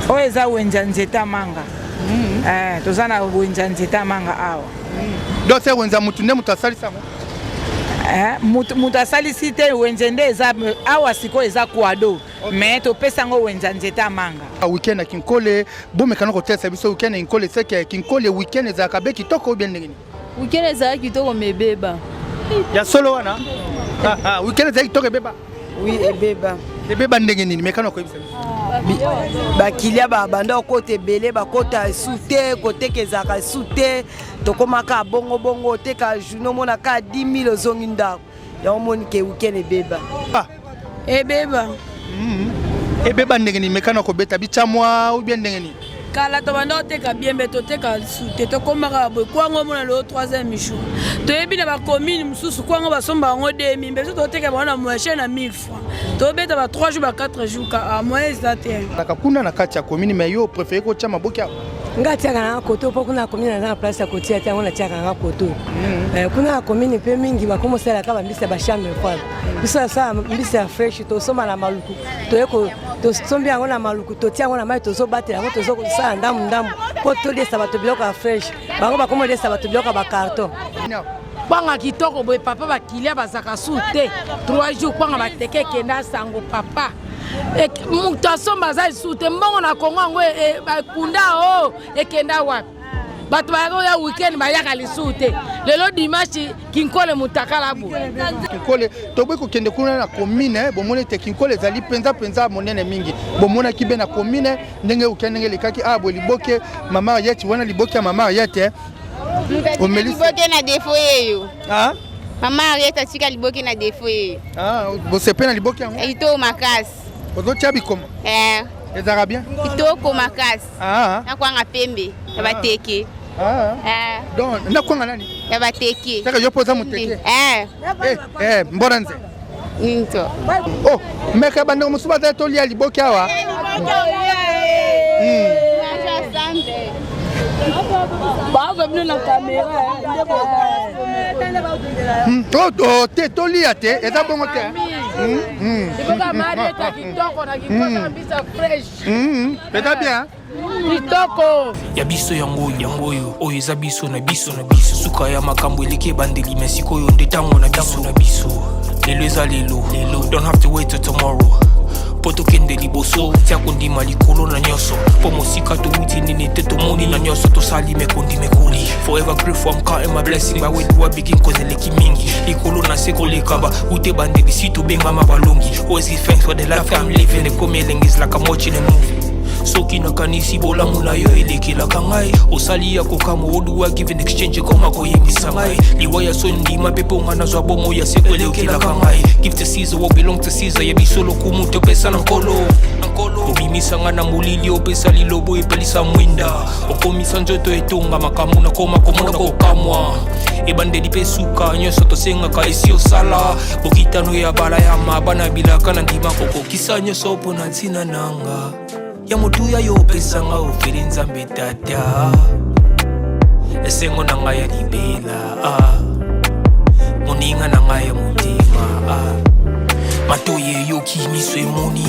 Oyo eza wenze ya nzete ya manga. Eh, toza na wenze ya nzete ya manga awa. Donc se wenze ya mutu nde mutu asalisi yango? Eh, mutu asalisi te, wenze nde eza awa sikoyo eza kwado. Mais topesa yango wenze ya nzete ya manga. Weekend ya Kinkole, bomekana kotelesa biso weekend ya Kinkole, seke Kinkole weekend ezalaka be kitoko ou bien ndenge nini? Weekend ezalaki kitoko mais ebeba. Ya solo wana? Weekend ezalaki kitoko ebeba? Oui, ebeba. Ebeba ndenge nini? Mekana koyebisa biso. Bakilia babanda kokota ebele, bakota esu te, koteka ezalaka esu te, tokomaka bongo bongo, oteka journée omonaka 10 000 ozongi ndako. Yango omoni ke weekend ebeba. Ebeba. Ebeba ndenge nini? Mekana kobeta bitya mwa ou bien ndenge nini? Kala tobanda koteka biembe, toteka lisusu te, tokomaka boye kwango omona lelo 3e jour. Toyebi na bacommune mosusu kwango basomba yango 2000, biso toteka bango na moins cher na 1000 francs. Tobeta ba 3 jours ba 4 jours ka moyen eza te. Kaka kuna na kati ya commune, mais yo préféré kotia maboki awa? Nga atiaka nanga koto mpo kuna na commune naza na place ya kotia te, yango natiaka nanga koto. Kuna na commune mpe mingi bakoma osalaka bambisi ya bachambre froide. Biso nasala mbisi ya fresh, tosomba na Maluku, toye tosombi yango na Maluku, totia yango na mai, tozobatela yango, tozosala ndambu ndambu mpo toliesa bato biloko ya fresh. Bango bakoma oliesa bato biloko ya bacarton. Kwanga kitoko boye papa, bakilia bazaka su te 3 jours kwanga bateke ekenda sango papa. Moto asomba aza lisusu te, mbongo na Kongo yango bakunda o ekenda wapi? Bato bayaka oya weekend bayaka lisusu te. Lelo dimanche Kinkole mutakala boye. Kinkole toboyi kokende kuna na commune, bomoni ete Kinkole ezali mpenza mpenza monene mingi. Bomonaki be na commune ndenge weekend ndenge elekaki awa boye, liboke mama Ariette wana, liboke ya mama Ariette. Omeli liboke na defo yeyo. Mama Ariette atika liboke na defo yeyo. Bosepe na liboke yango? Kitoko makasi. Ozotia bikoma? Eh. Ezalaka bien? Kitoko makasi. Nakwanga pembe ya bateke. Donc nakwanga nani? Ya bateke. Saka yo poza moteke? Eh. Eh, mbona nze? Ninto. Oh, meka bandeko mosusu bazali tolia liboke awa. Baza bino na kamera. Te tolia te, eza bongo te. Liboka marieta kitoko na kitoko mbisa fresh. Eza bien. Kitoko. Ya biso yango yango oyo oyo eza biso na biso na biso suka ya makambo eleki ebandeli me sikoyo nde ntango na biso na biso lelo eza lelo lelo, don't have to wait till tomorrow mpo tokende liboso, tia kondima likolo na nyonso mpo mosika towuti nini te tomoni na nyonso tosali mekondi mekoli. Forever grateful, I'm counting my blessing by where do I begin, cause eleki mingi likolo na se koleka ba ute bandeli si tobengama balongi. Always give thanks for the life I'm living, ekomi elengi, is like I'm watching a movie. Soki nakanisi bolamu na yo elekelaka ngai, osali ya kokamwa oduwa give in exchange ekoma koyebisa ngai liwa ya so ndima mpe mponga nazwa bomo ya seko elekelaka ngai. Give to Caesar what belong to Caesar, ya biso lokumu topesa na nkolo. Obimisa ngai na molili, opesa lilobo epelisa mwinda, okomisa nzoto etonga makambo nakoma komona kokamwa ebandeli mpe suka nyonso tosengaka esi osala bokitano ya bala ya mabana bilaka na ndima kokokisa nyonso mpo na ntina nanga ya motuya yo opesanga ofeli nzambe tata esengo na ngai ya libela, moninga na ngai ya motema. Matoi eyoki, miso emoni,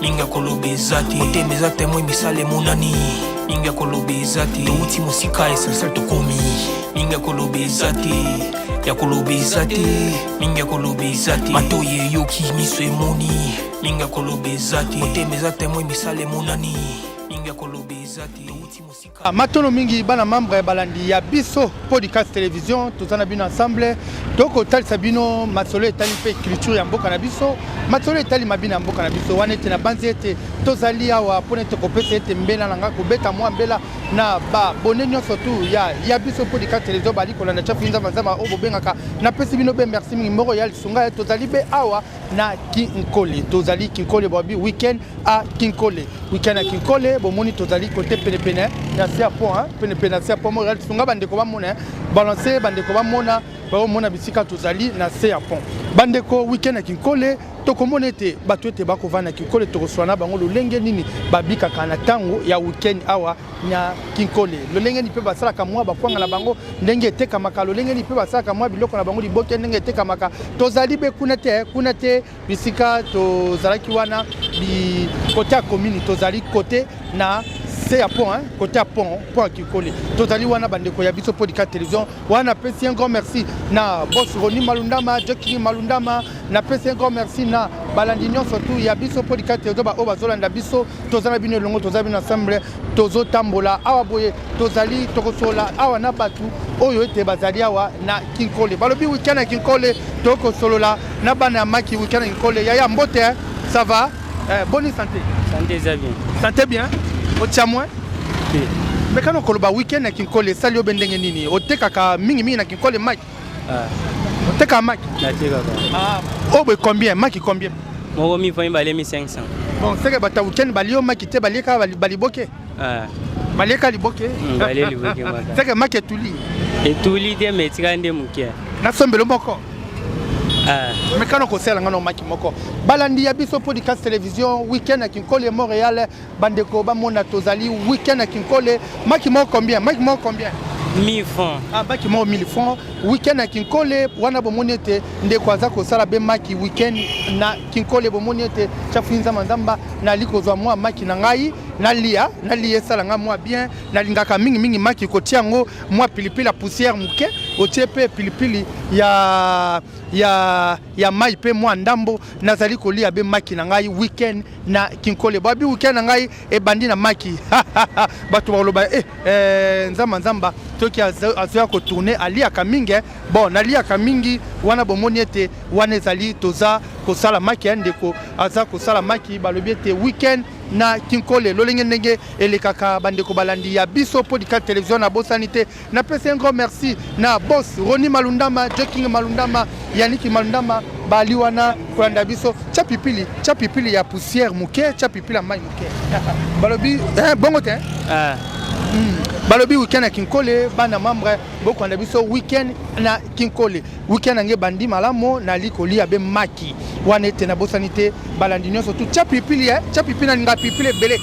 mingi ya koloba eza te, motema eza témoin, misala emonani, mingi ya koloba eza te, touti mosika, essentiel tokomi, mingi ya koloba eza te, ya koloba eza te, mingi ya koloba eza te, matoi eyoki, miso emoni, mingi ya koloba eza te, motema eza témoin, misala emonani, mingi ya koloba eza te, touti mosika. Matono mingi bana membre balandi ya biso podcast télévision, toza na bino ensemble, tokotalisa bino masolo etali mpe culture ya mboka na biso, masolo etali mabina ya mboka na biso wana ete na banzi ete tozali awa mpona ete kopesa ete mbela na ngai kobeta mwa mbela na babone nyonso tu ya biso podcast télévision bali kolanda chafu nzamba nzamba oyo bobengaka. Napesi bino be merci mingi moko ya lisunga. Tozali be awa na Kinkole, tozali Kinkole, babi weekend a Kinkole, weekend ya Kinkole. Bomoni tozali kote penepene ya se ya pont, penepene ya se ya pont moko ya lisunga. Bandeko bamona balance, bandeko bamona, baomona bisika tozali na se ya pont. Bandeko, weekend ya Kinkole. Tokomona ete bato ete bakovanda na Kinkole, tokosolola na bango lolenge nini babikaka na ntango ya week-end awa na Kinkole, lolenge nini mpe basalaka mwa bakwanga na bango ndenge etekamaka, lolenge nini mpe basalaka mwa biloko na bango liboke ndenge etekamaka. Tozali be kuna te, kuna te bisika tozalaki wana bi kote ya commune, tozali kote na se ya pont, hein, kote ya pont, pont ya Kinkole tozali wana. Bandeko ya biso Podcast Télévision wana, napesi un grand merci na boss Roni Malundama, Jackie Malundama. Napesi un grand merci na balandi nyonso tu ya biso Podcast Télévision, baoyo bazolanda biso. Toza na bino elongo, toza bino ensemble, tozotambola awa boye, tozali tokosolola awa na bato oyo ete bazali awa na Kinkole. Balobi weekend ya Kinkole, tokosolola na bana ya maki weekend ya Kinkole. Yaya, mbote, ça va? Boni santé? Santé eza bien. Santé bien, otia moins te. Mekano koloba, weekend ya Kinkole esali yo be ndenge nini? Otekaka mingimingi na Kinkole maki? Otekaka maki? Natekaka. Oyo boye combien maki, combien? Moko 1000 francs, mibale 1500. Bon, seke bato ya weekend balio maki te, balie kaka baliboke? Balieka liboke? Balie liboke maka. Seke maki etuli? Etuli te, mais etikali nde moke. Nasombelo moko mekano kosala nga na maki moko. Balandi ya biso Podcast Télévision, weekend ya Kinkole, Montréal, bandeko bamona tozali weekend ya Kinkole. Maki moko combien? Maki moko combien? 1000 francs. Ah, maki moko 1000 francs. Weekend ya Kinkole wana, bomoni ete ndeko aza kosala be maki weekend na Kinkole. Bomoni ete chafu nzamba nzamba, nali kozwa mwa maki na ngai, nalia, nalia, esala nga mwa bien. Nalingaka mingimingi maki kotia yango mwa pilipili ya poussière moke, otie mpe pilipili ya mai mpe mwa ndambo. Nazali kolia be maki na ngai weekend na Kinkole. Babi weekend na ngai ebandi na maki. Bato bakoloba eh, nzamba nzamba soki azoya kotourner, aliaka mingi. Bon, naliaka mingi wana. Bomoni ete wana ezali toza kosala maki ya ndeko aza kosala maki. Balobi ete weekend na Kinkole, lolenge ndenge elekaka. Bandeko balandi ya biso Podcast Télévision, nabosani te, napesi un grand merci na boss Roni Malundama, Joking Malundama, Yaniki Malundama, bali wana kolanda biso. Tia pipili, tia pipili ya poussière moke, tia pipili ya mai moke. Balobi bongo te. Balobi weekend ya Kinkole, bana membre bokolanda biso weekend na Kinkole. Weekend yango ebandi malamu, nali kolia be maki wana ete nabosani te balandi nyonso tu. Tia pipili, tia pipili, nalinga pipili ebele.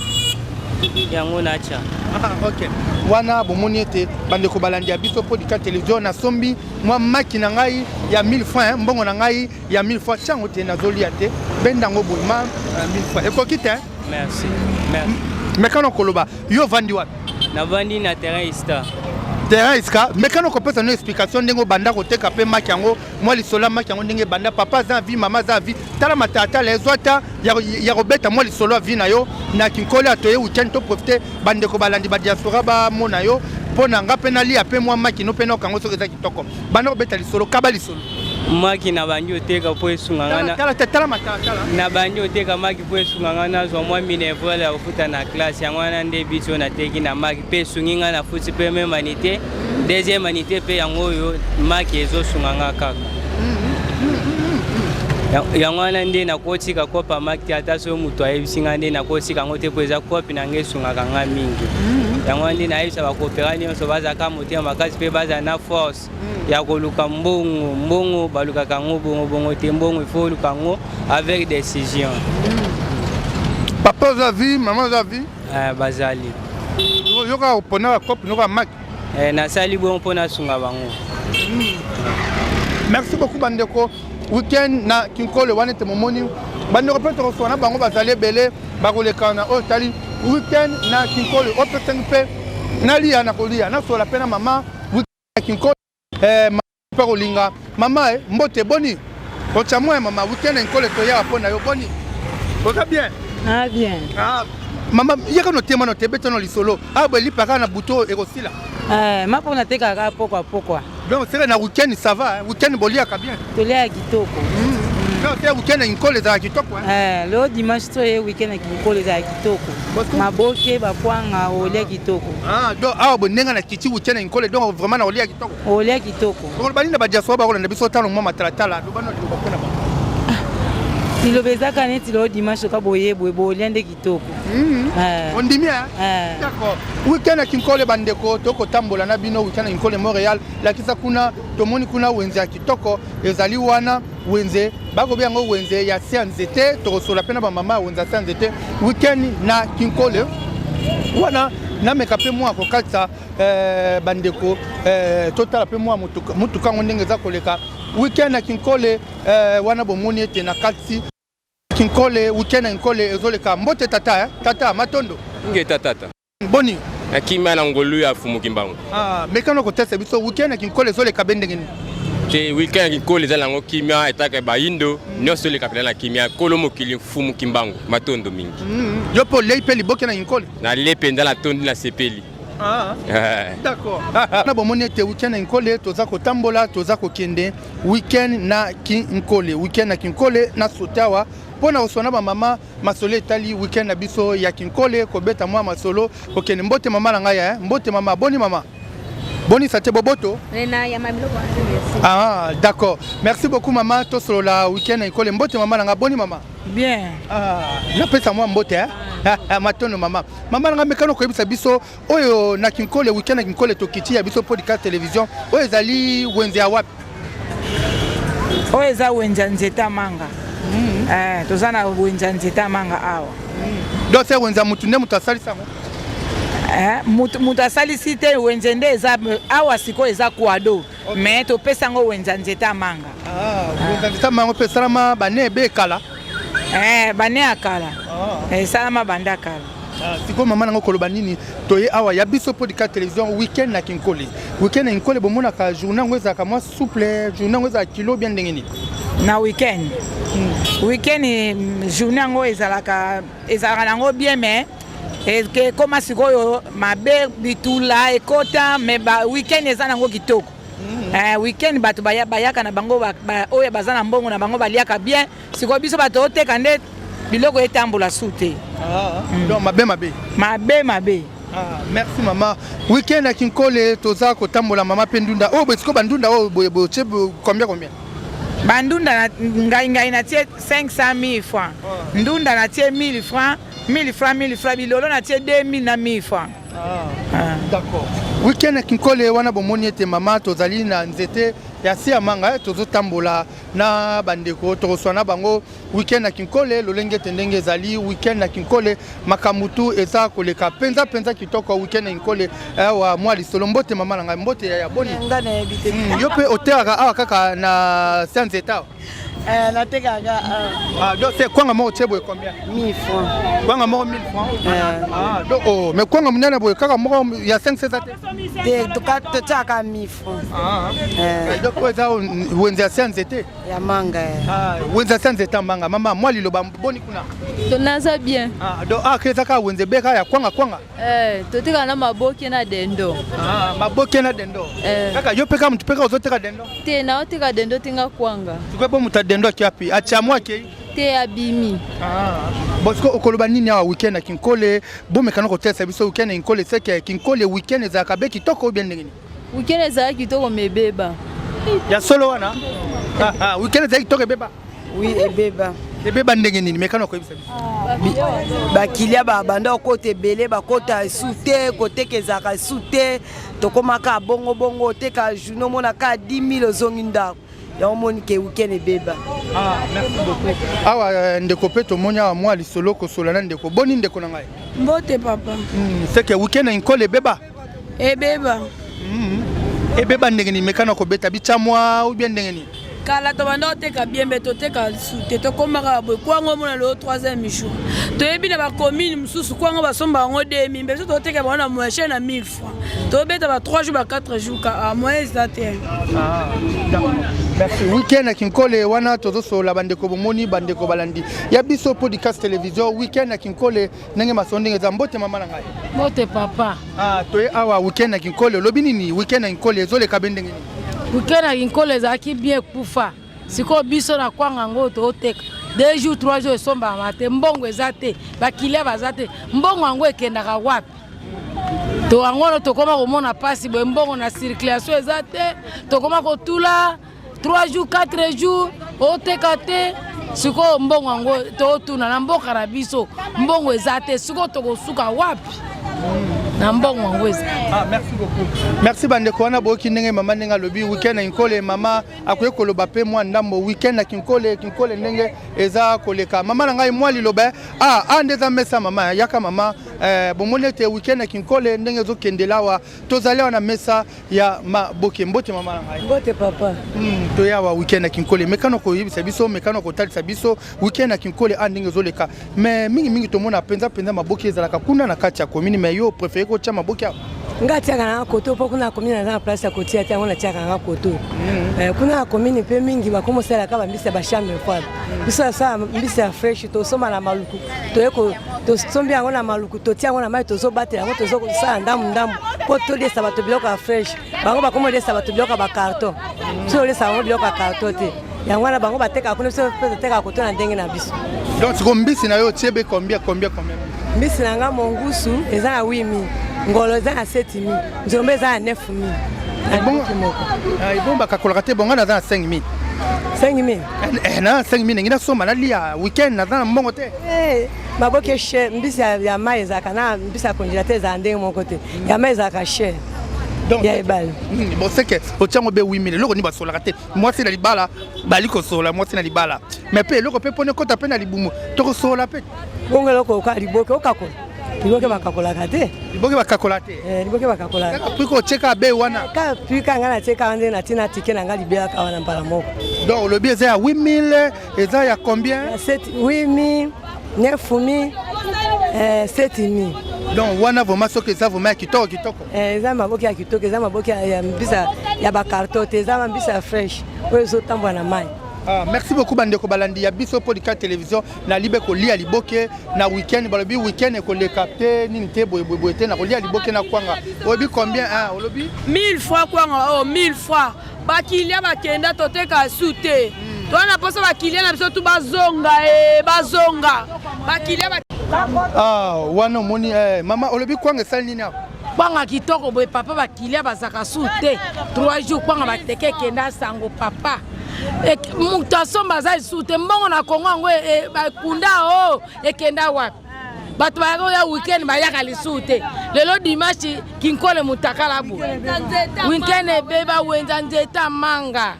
Yango natya. Ah, ok, wana bomoni ete bandeko balandi ya biso Podcast Télévision, nasombi mwa maki na ngai ya 1000 francs, mbongo na ngai ya 1000 francs. Tiango te, nazolia te, benda yango boye ma 1000 francs ekoki te. Merci, merci. Mekano koloba, yo ovandi wapi? Navandi na terrain Ista. Terrain Iska. Mekano kopesa no explication ndenge obanda koteka mpe maki yango, mwa lisolo ya maki yango ndenge ebanda. Papa aza vie, mama aza vie, tala matalatala ezwa ta ya kobeta mwa lisolo ya vie na yo na Kinkole. Atoye weekend, toprofite bandeko balandi badiaspora bamona yo mpo na nga mpe nalia mpe mwa maki no mpe naokango soki eza kitoko. Banda kobeta lisolo, kaba lisolo. Maki na bandi oteka mpo esunga nga. Tala, tala matalatala. Na bandi oteka maki mpo esunga nga nazwa mwa minerval ya kofuta na classe. Yango wana nde biso nateki na maki mpe esungi nga, nafuti première année, deuxième année mpe. Yango oyo maki ezosunga nga kaka. Yango wana nde nakotika kopa maki te. Ata soki moto ayebisi nga nde nakotika yango te, mpo eza kope na ngai, esungaka nga mingi. Yango wana nde nayebisa bakopera nyonso bazalaka motema makasi mpe bazala na force ya koluka mbongo. Mbongo balukaka yango bongo bongo te. Mbongo il faut oluka yango avec décision. Papa oza vie, mama oza vie? Bazali. Yoka opona bakope noka maki. Nasali bongo mpo nasunga bango. Merci beaucoup bandeko. Weekend na Kinkole wana ete momoni bandeko mpe tokosoka na bango, bazali ebele bakoleka na oyo tali weekend na Kinkole. Oyo mpe sengi mpe nalia na kolia, nasola mpe na mama weekend na Kinkole. Mpe kolinga mama mbote, boni otya mwa ya mama weekend na Kinkole, toyaka mpo na yo. Boni, oza bien? Ah, bien. Ah, mama, yaka no tema no te beta no lisolo awa boye, lipaka na butu oyo ekosila. Ma mpo natekaka pokwa pokwa. Donc seke na weekend ça va, hein? Weekend boliaka bien? Toliaka kitoko. Donc te weekend na Kinkole ezalaka kitoko, hein? Lelo dimanche to ye weekend na Kinkole ezala kitoko, maboke, bakwanga, olia kitoko. Ah, donc awa boye ndenge na kiti weekend na Kinkole, donc vraiment na kolia kitoko. Olia kitoko. Okoloba nini na badiaspora bakolanda biso? Talo mwa matalatala, loba no liloba mpona bango. Liloba eza kaka neti lelo dimanche oka boye boye bolia nde kitoko. Eh. Ondimi hein? Eh. D'accord. Week-end ya Kinkole bandeko tokotambola na bino week-end ya Kinkole Montréal lakisa kuna tomoni kuna wenze ya kitoko ezali wana wenze bakobi yango wenze ya se ya nzete tokosola mpe na bamama ya wenze ya se ya nzete week-end na Kinkole wana nameka mpe mwa kokatisa eh, bandeko eh, totala mpe mwa motuka yango ndenge eza koleka week-end na Kinkole eh, wana bomoni ete na kati Kinkole week-end na Kinkole ezoleka. Mbote tata eh? Tata matondo. Ngeta tata. Boni? Na kimia na ngolu ya Fumu Kimbangu. Ah, mekano kotesa biso week-end na Kinkole ezoleka be ndenge nini? Te week-end ya Kinkole eza nango kimia etaka bayindo nyonso eleka mpenza na kimia kolo mokili Fumu Kimbangu matondo mingi. Yo mpe olei mpe liboke na Kinkole? Nale mpenza natondi nasepeli. Ah, d'accord. Na bomoni ete week-end na Kinkole toza kotambola toza kokende week-end na Kinkole, week-end na Kinkole na sote awa mpo na koswana bamama masolo etali week-end na biso ya Kinkole, kobeta mwa masolo kokende. Mbote mama na ngai eh? Mbote mama, boni mama, boni sate boboto. Ah, d'accord. Merci beaucoup mama, tosolola week-end na Kinkole. Mbote mama na ngai, boni mama. Bien. Ah, napesa mwa mbote eh? Matondo mama. Mama na ngai, mekano koyebisa biso oyo na Kinkole week-end na Kinkole tokiti ya biso podcast télévision oyo ezali wenze ya wapi? Oyo eza wenze ya nzete ya manga. Eh, toza na wenze ya nzete ya manga awa. Donc c'est wenze ya mutu nde mutu asalisi yango? Eh, mutu asalisi te, wenze nde eza awa sikoyo eza kwado. Okay. Mais topesa yango wenze ya nzete ya manga. Ah, wenze ya nzete ya manga mpe esalama bane ebe kala. Eh, bane ya kala. Ah. Esalama banda kala. Ah, sikoyo mama nango koloba nini toye awa ya biso podcast télévision week-end na Kinkole. Week-end na Kinkole bomonaka journée yango ezalaka mwa souple, journée yango ezalaka kilo bien ndenge nini? Na week-end. Week-end journée yango ezalaka nango bien mais ekoma sikoyo mabe bitula ekota mais ba week-end eza nango kitoko. Week-end bato bayaka na bango oyo baza na mbongo na bango baliaka bien. Sikoyo biso bato oteka nde biloko etambola su te. Donc mabe mabe. Mabe mabe. Ah, merci mama. Week-end ya Kinkole toza kotambola mama pe ndunda. Oh boye sikoyo bandunda oyo boye boye tie combien combien? Bandunda na ngai ngai na tie 500 000 francs. Ndunda na tie 1000 francs, 1000 francs, 1000 francs, bilolo na tie 2000 na 1000 francs. Ah. D'accord. Week-end ya Kinkole wana bomoni ete mama tozali na nzete ya se ya manga tozotambola na bandeko tokoswana na bango week-end na Kinkole lolenge ete ndenge ezali week-end na Kinkole makambo tu eza koleka mpenza mpenza kitoko week-end na Kinkole awa mwa lisolo. Mbote mama na ngai, mbote ya boni. Nga nayebi te. Yo mpe otekaka awa kaka na se ya nzete awa? Natekaka. Ah, donc c'est kwanga moko tie boye combien? 1000 francs. Kwanga moko 1000 francs. Ah, donc oh, mais kwanga monene boye kaka moko ya 5 eza te? Te, totiaka 1000 francs. Ah. Donc oyo eza wenze ya se ya nzete? Ya manga. Ah, wenze ya se ya nzete ya manga. Mama, mwa liloba boni kuna? Tonaza bien. Ah, donc ah, eza kaka wenze beka ya kwanga kwanga? Eh, toteka na maboke na dendo. Ah, maboke na dendo. Eh. Kaka yo peka mutu peka ozoteka dendo? Te, na oteka dendo tinga kwanga. Sikoyo po mutu dendo aki api? Atia akei? Te, abimi. Ah. Bon, sikoyo okoloba nini awa week-end na Kinkole? Bomekana kotelesa biso week-end na Kinkole seke Kinkole week-end ezalaka be kitoko ou bien ndenge nini? Week-end ezalaka kitoko mebeba. Ya solo wana? Ah, week-end ezalaki kitoko ebeba? Oui, ebeba. Ebeba ndenge nini? Mekana koyebisa biso. Bakilia babanda okota ebele, bakota esu te, koteka ezalaka esu te, tokomaka bongo bongo, oteka journée omonaka 10 000 ozongi ndako. Yango omoni ke week-end ebeba. Ah, merci beaucoup. Awa ndeko mpe tomoni awa mwa lisolo kosola na ndeko. Boni ndeko na ngai? Mbote papa. C'est que week-end na Kinkole ebeba? Ebeba. Ebeba ndenge nini? Mekana kobeta bitya mwa ou bien ndenge nini? Kala tobanda koteka biembe, toteka lisusu te, tokomaka boye kwango omona lelo 3e jour. Toyebi na bacommune mosusu kwango basomba yango 2000, mpe biso toteka bango na moins cher na 1000 francs. Tobeta ba 3 jours ba 4 jours ka moyen eza te. Ah, merci. Week-end na Kinkole wana tozosola bandeko bomoni bandeko balandi ya biso podcast télévision week-end na Kinkole ndenge masolo ndenge eza. Mbote mama na ngai. Mbote papa. Ah, toye awa week-end na Kinkole olobi nini? Week-end na Kinkole ezoleka be ndenge nini? Week-end na Kinkole ezalaki bien kufa. Sikoyo biso na kwanga yango toteka 2 jours 3 jours esombama te, mbongo eza te, bakilia baza te, mbongo yango ekendaka wapi? To yango wana tokoma komona pasi boye, mbongo na circulation eza te, tokoma kotula 3 jours 4 jours oteka te. Sikoyo mbongo yango totuna na mboka na biso, mbongo eza te, sikoyo tokosuka wapi na mbongo yango eza? Ah, merci beaucoup. Merci bandeko wana boyoki ndenge mama ndenge alobi week-end na Kinkole. Mama akoki koloba mpe mwa ndambo week-end na Kinkole, Kinkole ndenge eza koleka. Mama na ngai, mwa liloba. Ah, ah, nde eza mesa mama, yaka mama. Eh, bomoni ete week-end na Kinkole ndenge ezokendela awa, tozali awa na mesa ya maboke. Mbote mama na ngai. Mbote papa. Toya awa week-end na Kinkole. Mekano koyebisa biso, mekano kotalisa biso week-end na Kinkole a ndenge ezoleka. Mais mingimingi tomona mpenza mpenza maboke ezalaka kuna na kati ya commune, mais yo préféré kotia maboke awa? Nga atiaka nanga koto mpo kuna na commune naza na place ya kotia te, yango natiaka nanga koto. Kuna na commune mpe mingi bakoma osalaka bambisi ya bachambre froide. Biso asala mbisi ya fraîche, tosomba na Maluku, toye tosombi yango na Maluku, totia yango na mai, tozobatela yango, tozosala ndambu ndambu mpo toliesa bato biloko ya fraîche. Bango bakoma oliesa bato biloko ya bacarton, biso toliesa bango biloko ya carton te. Yango wana bango batekaka kuna, biso mpe totekaka koto na ndenge na biso. Donc siko mbisi na yo otie be combien, combien, combien? Mbisi na nga, mongusu eza na 8000, ngolo eza na 7000, nzombe eza na 9000 na liboke moko. Ebongo bakakolaka te? Bonga naza na 5000. 5000? Eh, na 5000 ndenge nasomba nalia weekend, naza na mbongo te. Maboke cher, mbisi ya mai ezalaka na mbisi ya congélateur ezala ndenge moko te. Ya mai ezalaka cher ya ebale. Bon, c'est que otiango be 8000, eloko nini basolaka te? Mwasi na libala bali kosola, mwasi na libala, mais mpe eloko mpe mpona ekota mpe na libumu, tokosola mpe. Bongo eloko oka liboke, okakola liboke, bakakolaka te. Liboke bakakola te? Liboke bakakolaka. Kaka prix kotieka be wana? Kaka prix ka ngai natieka nde natina tike na ngai libelaka wana mbala moko. Donc olobi eza ya 8000, eza ya combien? 8000, 9000, 7000. Donc wana vraiment soki eza vraiment ya kitoko kitoko. Eza maboke ya kitoko, eza maboke ya mbisa ya bacarton te, eza mbisa ya fraîche oyo ezotambola na mai. Ah, merci beaucoup bandeko balandi ya biso Podika Télévision. Na libe kolia liboke na week-end, balobi week-end ekoleka te nini te boye boye boye te na kolia liboke na kwanga. Olobi combien? Ah, olobi 1000 fois kwanga oyo 1000 fois. Bakilia bakenda, toteka su te. Toza na mposa bakilia na biso tu bazonga, e bazonga bakilia. Ah, wana omoni eh, mama olobi kwanga esali nini awa? Kwanga kitoko boye papa, bakilia bazalaka su te. 3 jours kwanga bateke ekenda sango papa. Moto asomba aza lisusu te. Mbongo na Kongo yango bakunda o ekenda wapi? Bato bayaka oya weekend, bayaka lisusu te. Lelo dimanche, Kinkole mutakala boye, weekend ebeba, wenza nzeta manga.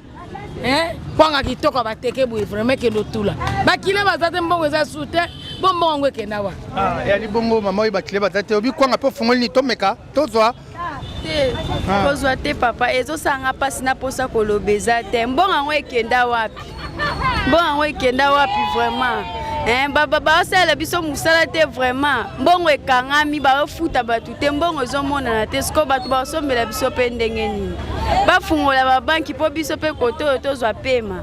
Kwanga kitoko bateke boye, vraiment ekende otula, bakile baza te, mbongo eza su te. Bo mbongo yango ekenda wapi? Yali bongo mama oyo, bakile baza te, obi kwanga mpe ofungoli nini? Tomeka, tozwa. Te, kozwa te papa, ezosanga mpasi na mposa koloba eza te. Mbongo yango ekenda wapi? Mbongo yango ekenda wapi vraiment? Baosalela biso mosala te vraiment, mbongo ekangami, baofuta bato te, mbongo ezomonana te. Sikoyo bato baosombela biso mpe ndenge nini? Bafungola babanki mpo biso mpe kote oyo tozwa pema.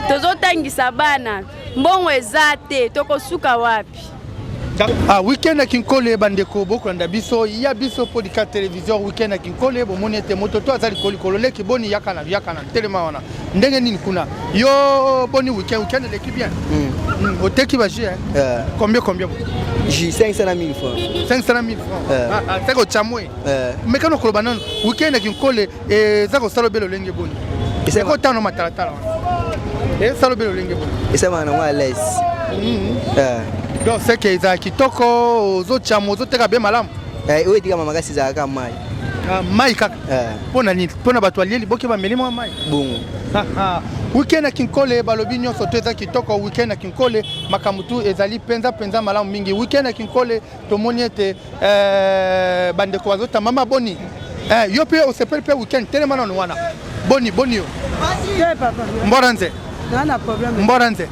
Tozotangisa bana, mbongo eza te, tokosuka wapi? Ah, week-end ya Kinkole, bandeko bokolanda biso ya biso Podika Télévision, week-end ya Kinkole, bomoni ete moto to aza likolo likolo. Leki boni, yaka na yaka na telema wana ndenge nini kuna yo? Boni week-end? Week-end eleki bien? Oteki ba jus, hein? Combien, combien? Jus 500 na 1000 francs. 500 na 1000 francs. Ah, ah, seke ocamwe mekano koloba nano, week-end ya Kinkole eza kosala obele olenge boni? Ekotano matalatala wana esala obele olenge boni? Esamaka nango à l'aise. Donc c'est que ezala kitoko, ozotyama, ozoteka be malamu? Oyo etikama makasi ezalaka mai. Mai kaka? Mpo na nini? Mpo na bato alie liboke, bameli mwa mai. Bongo. Weekend ya Kinkole, balobi nyonso to eza kitoko. Weekend ya Kinkole, makambo tu ezali mpenza mpenza malamu mingi. Weekend ya Kinkole, tomoni ete bandeko bazota. Mama boni, yo mpe osepeli mpe weekend? Telema nano wana. Boni, boni yo? Te papa. Mbora nze. Na na problème. Mbora nze.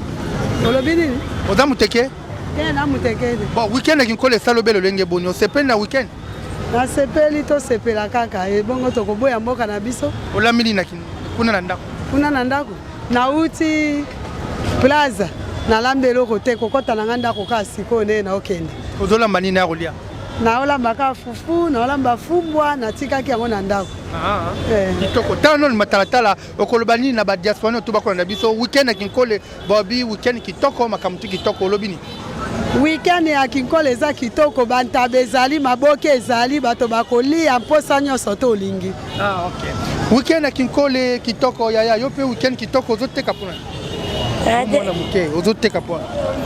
Olobi nini? Oza moteke? Te, na moteke te. Bon, weekend ya Kinkole esala obele olenge boni? Osepeli na weekend? Nasepeli, tosepela kaka, ebongo tokoboya mboka na biso? Olambi nini kuna na ndako? Kuna na ndako nauti plaza, nalambi eloko te, kokɔta na ngai ndako kaka sikoyo ndenge naokende. Ozolamba nini ya kolia? Naolamba kaka fufu, naolamba fumbwa, natikaki yango na ndako. Kitoko. Tala nano matalatala, okoloba nini na badiaspora nyonso to bakolanda biso? Weekend ya Kinkole, bobi weekend kitoko, makambo tu kitoko, olobi nini? Weekend ya Kinkole eza kitoko, bantaba ezali, maboke ezali, bato bakolia mposa nyonso to olingi. Ah, okay. Weekend ya Kinkole kitoko. Yaya, yo mpe weekend kitoko, ozoteka mpona? Mwana moke ozoteka mpona?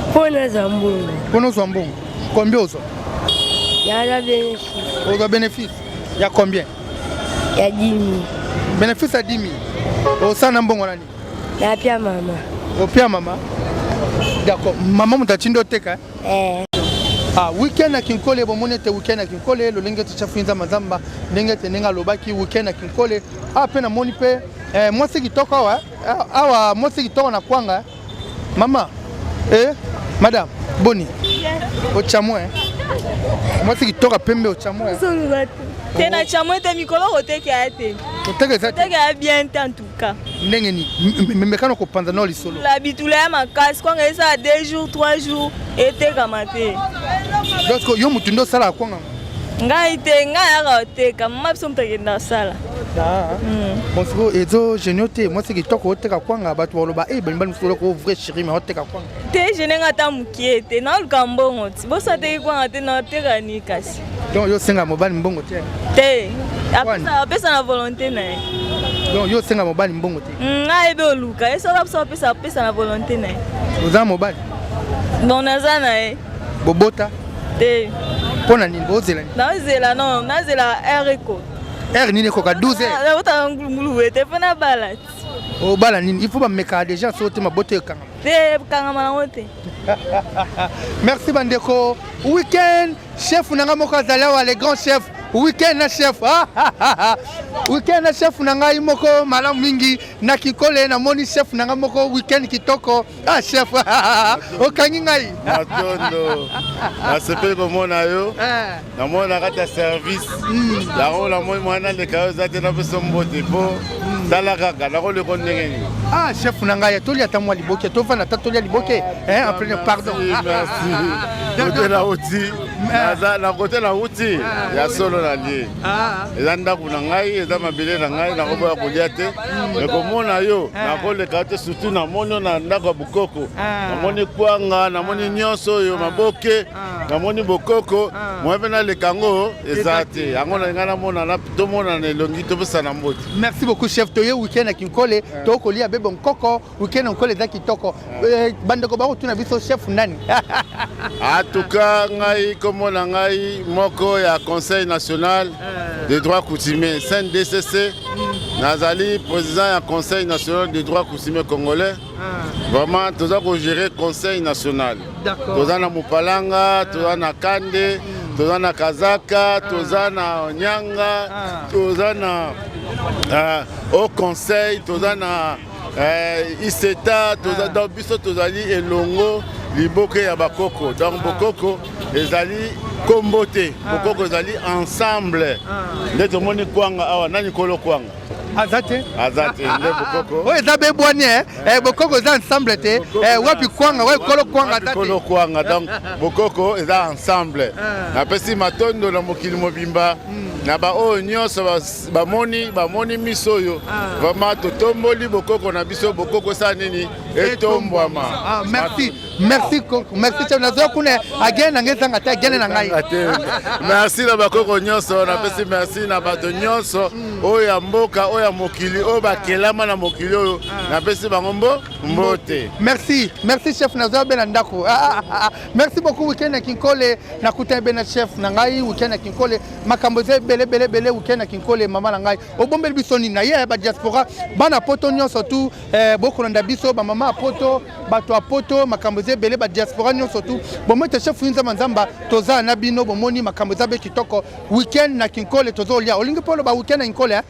Mpo nazwa mbongo. Mpo nazwa mbongo. Combien ozwa? Naza bénéfice. Ozwa bénéfice ya combien? Ya 10 000. Bénéfice ya 10 000. Osala na mbongo nani? Napia mama. Opia mama? D'accord. Mama moto atindi oteka? Eh. Ah, week-end na Kinkole bomoni ete week-end na Kinkole lolenge ete chafu nzamba nzamba ndenge ete ndenge alobaki week-end na Kinkole ah pe namoni pe eh, mwasi kitoko awa eh, awa mwasi kitoko na kwanga eh. Mama eh, madame boni ochamwe eh? Mwasi kitoko pembe ochamwe eh? Te na chamwe te mikolo koteka ya te. Koteka eza te. Koteka ya bien te en tout cas. Ndenge nini? Memekano kopanza nao lisolo. La bitula ya makasi kwanga esala 2 jours 3 jours etekama te. Donc yo mutu nde osalaka kwanga? Ngai te, ngai ayaka koteka, mama biso moto akenda kosala. Ah. Bon sikoyo ezo gêne te mwasi kitoko oteka kwanga bato baloba e mibali mosusu oloko vrai chéri mais oteka kwanga. Te gêne nga ata mokie te, naoluka mbongo ti boso ateki kwanga te naoteka ni kasi. Donc yo osenga mobali mbongo te? Te, apesa na volonté na ye. Donc yo osenga mobali mbongo te? Ngai ayebi oluka ye soki biso apesa apesa na volonté na ye. Oza mobali? Bon naza na ye. Bobota? Te. Mpo na nini bozela nini? Nazela non, nazela heure ekoka. Heure nini ekoka 12 heures? Nabotaka ngulungulu te mpo nabala. Obala nini? Il faut bamekaka déjà soki te mabota ekangama. Te kangama nango te. Merci bandeko. Week-end chef na ngai moko azali awa le grand chef week-end na chef week-end na chef na ngai moko malamu mingi na kikole namoni chef na ngai moko week-end kitoko ah chef okangi ngai matondo nasepeli komona yo eh. Namoni na kati ya service hmm. yango namoni mwana naleka yo eza te napesa mbote mpo hmm. tala kaka nakoleka ndenge nini ah chef na ngai tolia ata mwa liboke tovanda ata tolia liboke eh, en plein pardon merci kote nauti na kote nauti ah. ya solo nalie ah. eza ndako na ngai eza mabele na ngai nakoboya kolia te me komona yo ah. nakoleka te surtout namoni yo na ndako ya bokoko namoni kwanga namoni nyonso oyo maboke namoni bokoko moyen mpe naleka yango eza te yango na ngai namonana tomonana elongi topesana mbote merci beaucoup chef toye week-end na kinkole eh. tokolia bebe nkoko week-end nkole eza kitoko eh. Eh, bandeko bakotuna biso chef nani en tout cas ngai kombo na ngai moko ya conseil national de droit coutumier cndcc hmm. nazali président ya conseil national de droit coutumier congolais ah. vraiment toza kogérer conseil national toza na mopalanga toza na kande toza na kazaka toza na nyanga toza na haut conseil toza na iseta toza donc biso tozali elongo liboke ya bakoko donc bokoko ezali kombo te bokoko ezali ensemble nde tomoni kwanga awa nani kolo kwanga aza te aza te nde bokoko oyo eza bebwani eh? eh, bokoko eza ensemble te eh, wapi kwanga wapi kolo kwanga aza te kolo kwanga donc bokoko eza ensemble ah. napesi matondo na mokili mobimba hmm. na baoyo nyonso bamoni bamoni miso oyo ah. vraiment totomboli bokoko na biso bokoko esala nini etombwama ah, merci merci koko merci chef nazoya kuna agene na ngai ezanga te agene na ngai merci na bakoko nyonso napesi merci na bato nyonso mm. oyo ya mboka oyo ya mokili oyo bakelama na mokili oyo ah. napesi bango mbo mbote merci merci chef nazoya be na ndako ah, ah, merci beaucoup weekend ya kinkole nakutani be na chef na ngai weekend ya kinkole makambo eza ebele ebele ebele weekend ya kinkole mama na ngai obombeli biso nini na ye ya badiaspora bana poto nyonso tu eh, bokolanda biso bamama ya poto bato ya poto makambo eza ebele badiaspora nyonso tu bomoi te chef nzamba nzamba toza na bino bomoni makambo eza be kitoko weekend na kinkole tozolia olingi mpo oloba weekend na kinkole eh?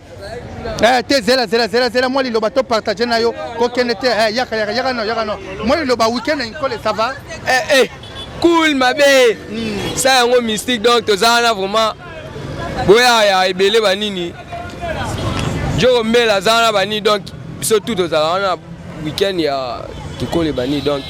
Eh, te zela zela zela zela mwa liloba to partage na yo kokende te eh, yaka yaka yaka no yaka no mwa liloba weekend na kinkole ça va eh, eh, cool mabe mm. sa yango mystique donc toza wana vraiment boya ya ebele banini joko mbela aza wana banini donc biso tout tozala wana week-end ya kinkole banini donc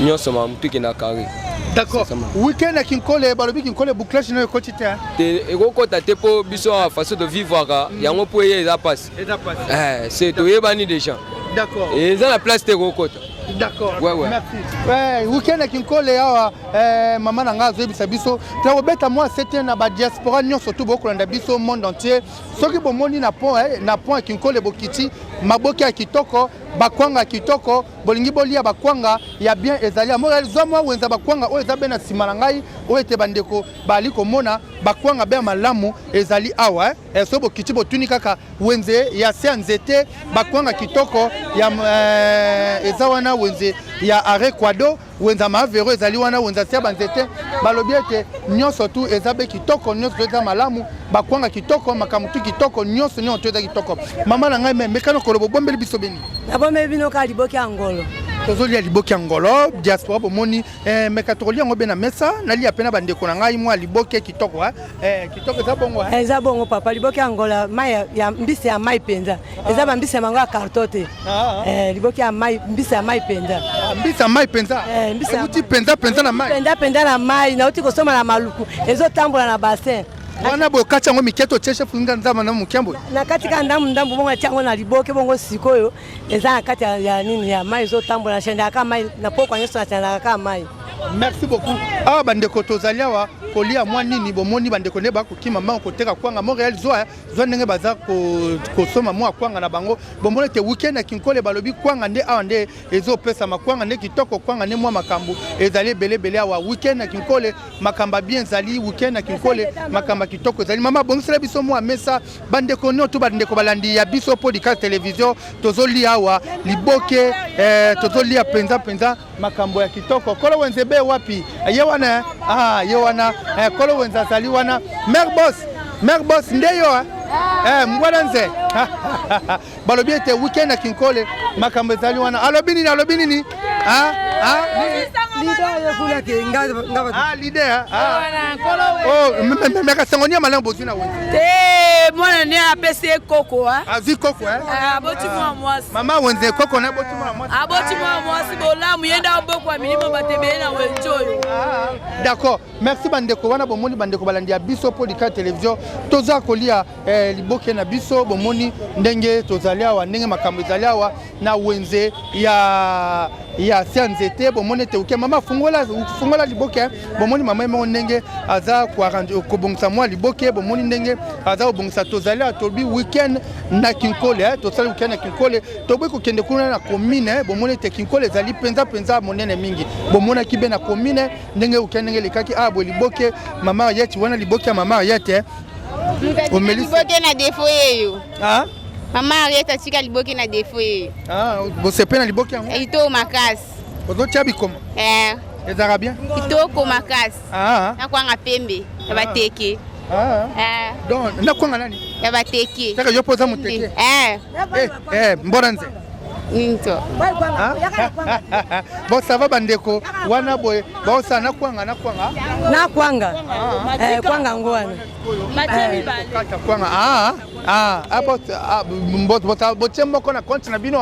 nyonso makambo tokenda carré D'accord. Week-end ya Kinkole, balobi Kinkole bouclage nayo ekoti te. Te ekokota te mpo biso awa façon de vivre yango mpo eye eza pasi. Eza pasi. Eh, c'est toyebani déjà. D'accord. Eza na place te ekokota. D'accord. Ouais, ouais. Merci. Ouais, week-end ya Kinkole awa eh, mama na ngai azoyebisa biso tokobeta mwa sete na ba diaspora nyonso tu bokolanda biso monde entier soki bomoni na pont eh, na pont ya Kinkole bokiti maboke ya kitoko bakwanga kitoko, bolingi bolia bakwanga ya bien ezali ya Montréal. Zwa mwa wenza bakwanga oyo eza be na nsima na ngai, oyo ete bandeko bali komona bakwanga be ya malamu ezali awa eh. Eh, soki bokiti botuni kaka wenze ya se ya nzete bakwanga kitoko ya eh, eza wana wenze ya arrêt Quado wenza mavero ezali wana wenza se ya banzete balobi ete nyonso tu eza be kitoko nyonso tu eza malamu bakwanga kitoko makambo tu kitoko nyonso nyonso tu eza kitoko mama na ngai me mekano koloba obombeli biso beni nabombeli bino kaka liboki ya ngolo tozolia liboki ya ngolo diaspora bomoni eh, meka tokolia yango be na mesa nalia mpe na bandeko na ngai mwa liboke kitoko eh. Eh, kitoko eza bongo eh? Eza bongo papa, liboke ya ngola mai ya mbisi ya mai mpenza. Eza ba mbisi ya bango ya carton te. Ah. Eh, liboke ya mai, mbisi ya mai mpenza. Ah, mbisi ya mai mpenza. Eh, mbisi ya euti mpenza mpenza na mai. Mpenza mpenza na mai, nauti kosomba na maluku. Ezotambola na bassin. Wana boye okati yango mike to tie chef nga nzamba na moke boye. Na kati ka ndambu ndambu bongo atia yango na liboke bongo sikoyo eza na kati ya nini ya mai ezotambola na chandaka mai na pokwa nyonso na chandaka kaka mai. Merci beaucoup. Awa bandeko tozali awa kolia mwa nini bomoni bandeko nde bakokima mbango koteka kwanga Montréal zwa zwa ndenge baza kosomba mwa kwanga na bango bomoni ete weekend ya Kinkole balobi kwanga nde awa nde ezopesama kwanga nde kitoko kwanga nde mwa makambo ezali ebele ebele awa weekend ya Kinkole makambo ya bien ezali weekend ya Kinkole makambo ya kitoko ezali mama bongisela biso mwa mesa bandeko nyoto bandeko balandi ya biso podcast television tozolia awa liboke eh, tozolia mpenza mpenza makambo ya kitoko kolo wenze be wapi ye wana ah, ye wana eh, kolo wenze azali wana mare boss mare boss nde yo eh? eh, mbwana nze balobi ete weekend ya kinkole makambo ezali wana alobi nini alobi nini ah, ah, ah, leader ah. Oh, meka sango nia malamu bozwi na wenze te mwana ne apesi ye koko azwi koko aboti mwa mwasi mama wenze koko na aboti mwana mwasi aboti mwana mwasi bolamu ye nde abokwa milimo bato ebele na wenze oyo d'accord merci bandeko wana bomoni bandeko balandi ya biso mpo lika televizio toza kolia eh, liboke na biso bomoni ndenge tozali awa ndenge makambo ezali awa na wenze ya ya sia nzete bomoni ete oke mama fungola fungola liboke bomoni mama ye moko ndenge aza kobongisa mwa liboke bomoni ndenge aza kobongisa tozali awa tolobi weekend na kinkole eh, tosali weekend na kinkole toboyi kokende kuna na commune eh, bomoni ete kinkole ezali mpenza mpenza monene mingi bomonaki be na commune ndenge weekend ndenge elekaki awa boye liboke mama Ariette wana liboke ya mama Ariette eh. Omeli liboke na defo yeyo. Ah? Mama Ariette atika liboke na defo yeyo. Ah, bosepe na liboke yango? Kitoko makasi. Ozotia bikoma? Eh. Ezalaka bien? Kitoko makasi. Ah. Na kwanga pembe ya bateke. Ah. Eh. Donc na kwanga nani? Ya bateke. Saka yo poza moteke. Eh. Eh, eh, mbona nze? Nto. Bon, ça va bandeko wana boye baosala na kwanga na kwanga na kwanga eh, kwanga yango wana kata kwanga ah, ah, ah, ah, botie moko na compte na bino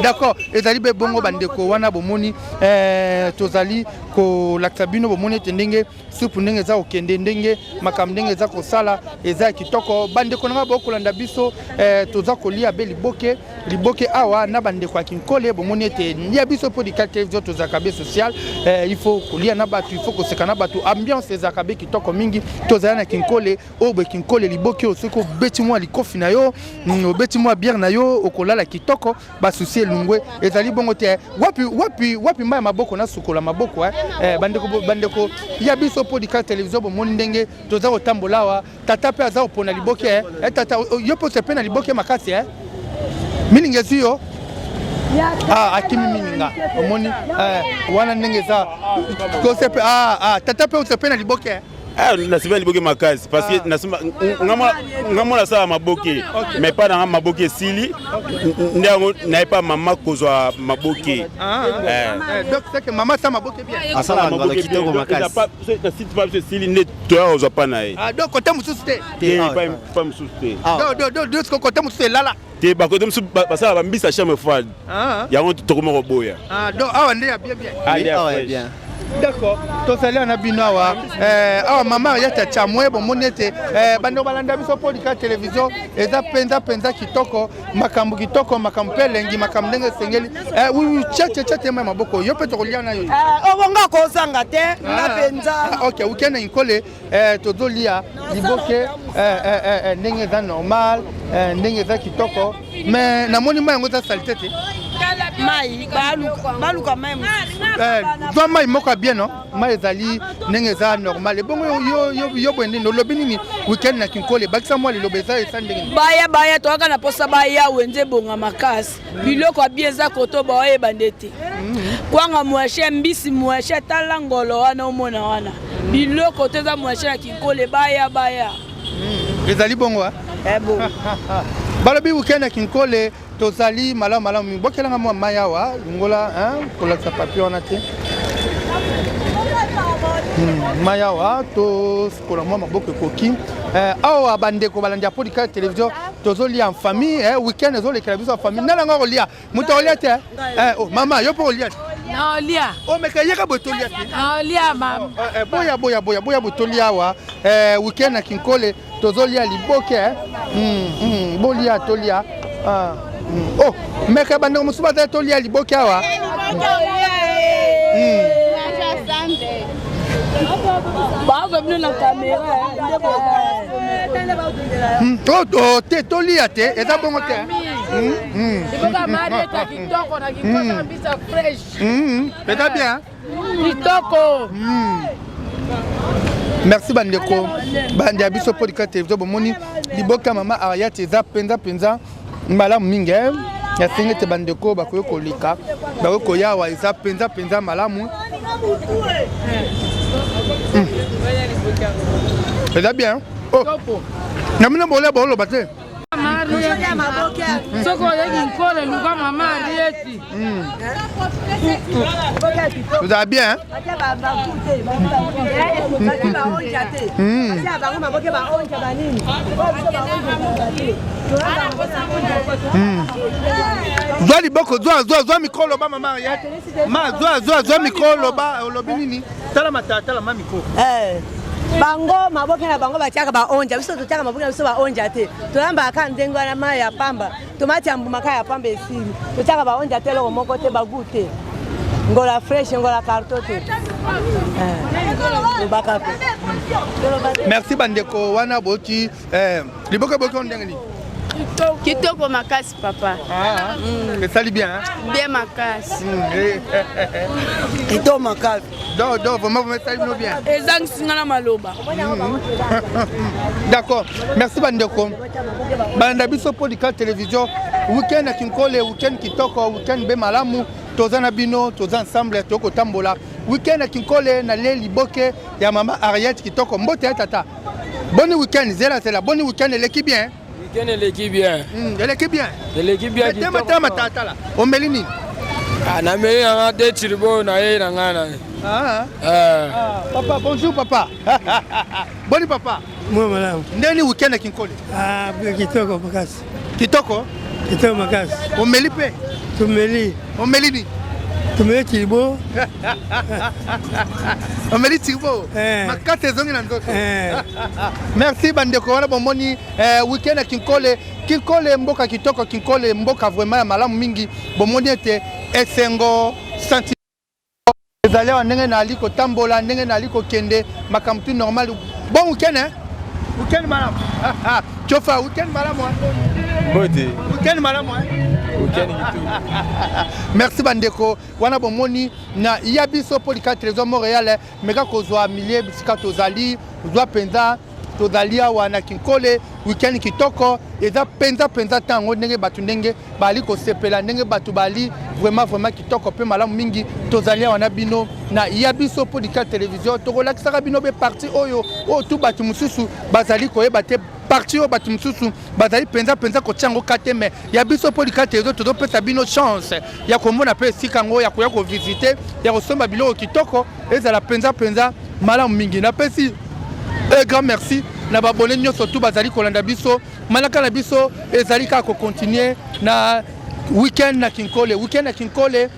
d'accord ezali be bongo bandeko wana bomoni eh, tozali kolakisa bino bomoni ete ndenge supu ndenge eza kokende ndenge makambo ndenge eza kosala eza ya kitoko bandeko na ngai bokolanda biso eh, toza kolia be liboke liboke awa na bandeko ya kinkole bomoni ete ya biso mpo lika televizio tozalaka be social eh, il faut kolia na bato il faut koseka na bato ambiance ezalaka be kitoko mingi tozala na kinkole oyo boye kinkole liboke oyo soki obeti mwa likofi na yo mm, obeti mwa biere na yo okolala kitoko basusi elungwe ezali bongo te wapi wapi wapi mai ya maboko nasukola maboko eh? Eh, bandeko, bandeko ya biso mpo lika televizio bomoni ndenge toza kotambola awa tata mpe aza kopona liboke eh? Eh, tata yo mpe osepe na liboke makasi eh? milinga ezwi yo ah, akimi milinga omoni eh, wana ndenge eza kosepe ah, ah, tata mpe osepe na liboke eh? Ah, nasepela liboke makasi parce que nga mwana asala maboke mais pa nanga maboke esili nde yango naye pa mama kozwa maboke asala maboke kitoko makasi na site pa biso esili nde toya kozwa pa na ye donc kote mosusu te pa mosusu te kote mosusu elala te bakote mosusu basala bambisa chambre froide yango tokoma koboya donc awa nde ya bien bien d'accord tozali na bino awa eh, awa mama Ariette Achamwe bomoni ete eh, bandeko balanda biso mpo lika televizio eza mpenza mpenza kitoko makambo kitoko makambo mpe elengi makambo ndenge esengeli eh, wiwi cheche cheche ma maboko yo mpe tokolia na yo obonga kozanga te nga mpenza ah, ok weekend nkole tozolia liboke ndenge eza normal ndenge eza kitoko. Mais namoni mai yango eza salite te. Mai baluka mai mosusu. Eh, zwa mai moko ya bien no mai ezali ndenge eza normal ebongo yo boye ndenge olobi nini weekend na kinkole bakisa mwa liloba eza esa ndenge nini? Baya baya toyaka na posa baya wenze ebonga makasi biloko ya bien eza koto baoyeba nde te kwanga mwashe mbisi mwashe tala ngolo wana omona wana biloko to eza mwashe na kinkole baya baya. Ezali bongo eh? Balobi weekend ya kinkole tozali malamu malamu mingi. Bokelanga mwa mai awa longola kolakisa papier wana te. Mai awa tosukola mwa maboko ekoki. Awa bandeko balandi ya Podika Télévision, tozolia en famille eh, weekend ezolekela biso en famille. Nani yango akolia? Moto akolia te eh? Oh, mama yo mpo kolia te? Naolia. Omeka yeka boye tolia te. Naolia mama. Boya boya boya boya boye tolia awa weekend na Kinkole tozolia liboke eh? Bolia tolia. Oh, meka bandeko mosusu bazali tolia liboke awa. Bazwa bino na kamera. Oh, te tolia te eza bongo te. Liboka marieta kitoko na kitoko mbisa fresh. Eza bien. Kitoko. Merci bandeko bandi ya biso Podika Télévision, bomoni liboke ya mama Ariat eza mpenza mpenza malamu mingi. Nasengi ete bandeko bakoki koleka, bakoki koyawa, eza mpenza mpenza malamu. Eza bien. Oh. Na bino bolia boloba te. Soki oyeki nkole, luka mama Arieti. Ozala bien. Zwa liboko, zwa zwa zwa micro, loba mama Ariette. Ma zwa zwa zwa micro, loba olobi nini? Tala matala tala ma micro. Bango maboke na bango batiaka baonja, biso totiaka maboke na biso baonja te. Toyambaka kaka ndenge wana, mai ya pamba, tomati ya mbuma kaka ya pamba esili. Totiaka baonja te, eloko moko te, bagu te, ngola fresh, ngola carton te. Lobaka mpe. Merci bandeko wana boki liboke boki ndenge nini? Kitoko makasi papa. Esali bien? Bien makasi. Kitoko makasi. Donc vraiment vraiment esali bino bien. Ezangisi nga na maloba. D'accord, merci bandeko balanda biso Podika Télévision. Weekend ya Kinkole, weekend kitoko, weekend be malamu. Toza na bino, toza ensemble, tokotambola weekend ya Kinkole na le liboke ya mama Ariette kitoko. Mbote ya tata, boni weekend? Zela zela, boni weekend? Eleki bien? Weekend eleki bien. Eleki bien. Eleki bien. Tema tema tata, omeli nini? Ah, nameli nanga te tiribo na ye na ngai na ye. Ah, ah. Papa, bonjour papa. Boni papa? Mwa malamu. Ndeni weekend ya Kinkole? Ah, kitoko makasi. Kitoko? Kitoko makasi. Omeli mpe? Tumeli. Omeli nini? Tumeli tiribo. Omeli tiribo. Makasi ezongi na nzoto. Merci bandeko wana bomoni weekend ya Kinkole. Kinkole mboka kitoko, Kinkole mboka vraiment ya malamu mingi. Bomoni ete esengo senti ezali awa ndenge nali kotambola, ndenge nali kokende, makambo tu normal. Bon weekend hein? Weekend malamu. Chofa, weekend malamu. Mbote. Weekend malamu. Weekend kitoko. Merci bandeko wana bomoni na ya biso Polika Trésor Montréal. Meka kozwa milie bisika tozali, zwa mpenza tozali awa na Kinkole. Weekend kitoko eza mpenza mpenza ntango ndenge bato ndenge bali kosepela, ndenge bato bali vraiment vraiment kitoko mpe malamu mingi. Tozali awa na bino na ya biso Podika Télévision, tokolakisaka bino be parti oyo oyo tu bato mosusu bazali koyeba te, parti oyo bato mosusu bazali mpenza mpenza kotia yango ka te. Mais ya biso Podika Télévision tozopesa bino chance ya komona mpe esika yango, ya koya kovisite, ya kosomba biloko kitoko, ezala mpenza mpenza malamu mingi. Napesi un grand merci na babone nyonso tu bazali kolanda biso. Malaka na biso ezali kaka kocontinue na weekend na Kinkole. Weekend na Kinkole.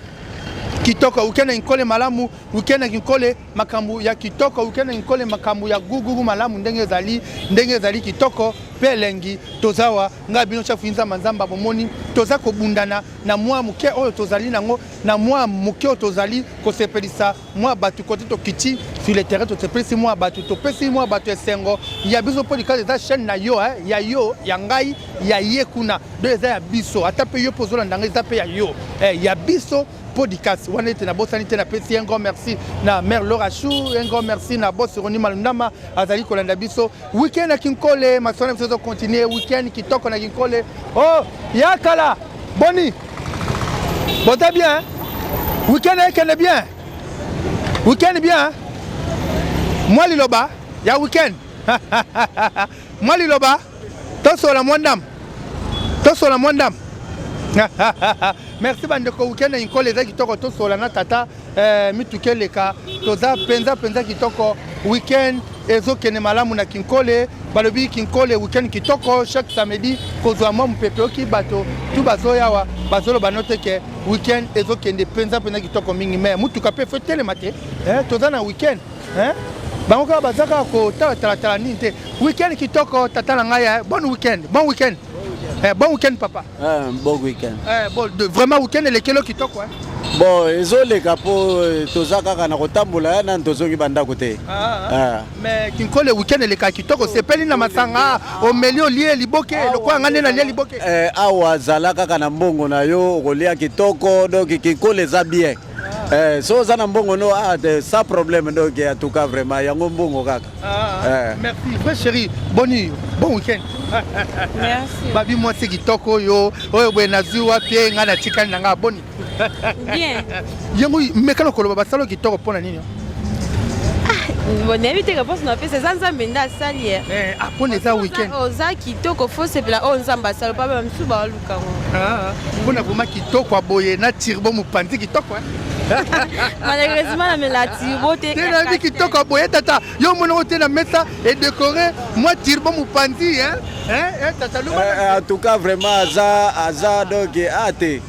Kitoko weekend na Kinkole malamu, weekend na Kinkole makambo ya kitoko, weekend na Kinkole makambo ya gugugu malamu ndenge ezali, ndenge ezali kitoko pe elengi. Tozawa ngai bino chef Nzamba Nzamba bomoni toza kobundana na mwa moke oyo tozali nango, na mwa moke oyo tozali kosepelisa mwa bato kote tokiti sur le terrain, tosepelisi mwa bato, topesi mwa bato esengo ya biso mpo likazi eza chaîne na yo, eh, ya yo, ya ngai, ya ye kuna, donc eza ya biso, ata mpe yo mpe ozolanda ngai eza mpe ya yo, eh, ya biso podcast wana ete nabosani te, napesi un grand merci na mère Laura Chou, un grand merci na boss Roni Malundama azali kolanda biso week-end na Kinkole, masolo na biso ezo continuer week-end kitoko na Kinkole. Oh ya kala boni boza bien, week-end ekende bien, week-end bien, mwa liloba ya week-end mwa liloba tosola mwa ndambo, tosola mwa ndambo. Merci bandeko, week-end na Kinkole eza kitoko, tosola na tata mituka eleka, toza mpenza mpenza kitoko. Week-end ezokende malamu na Kinkole, balobi Kinkole week-end kitoko, chaque samedi kozwa mwa mopepe, oki bato tu bazoyawa bazoloba no te ke week-end ezokende mpenza mpenza kitoko mingi, mais mutuka mpe fo etelema te, toza na week-end, bango kaka baza kaka kotala-talatala nini te. Week-end kitoko tata na ngai, bon week-end, bon week-end, bon week-end papa. Bon week-end. Bon, vraiment week-end elekeli kitoko. Bon, ezoleka mpo toza kaka na kotambola, nani tozongi bandako te. Mais Kinkole week-end eleka kitoko, sepeli na masanga, omeli, olie liboke lokola nga nde nalie liboke. Awa zala kaka na mbongo na yo, okolia kitoko, donc Kinkole eza bien. So oza na mbongo no, ah, sans problème, donc en tout cas vraiment yango mbongo kaka. Merci vrai chéri, boni bon week-end. Merci. Babi mwasi kitoko oyo oyo boye nazwi wapi ye ngai natikali na ngai boni. Bien. Yango mekana koloba basalo kitoko mpona nini? Bon, nayebi te réponse na opesa, eza Nzambe nde asali ye. Mpona eza week-end. Oza kitoko, fo sepela oyo Nzambe asali, pa bamisusu baoluka ngo. Mpona vraiment kitoko ya boye na turbo mopanzi kitoko. Malheureusement namela turbo te. Te nayebi kitoko ya boye tata, yo omonako te na mesa edécoré mwa turbo mopanzi tata. En tout cas vraiment aza aza donc a te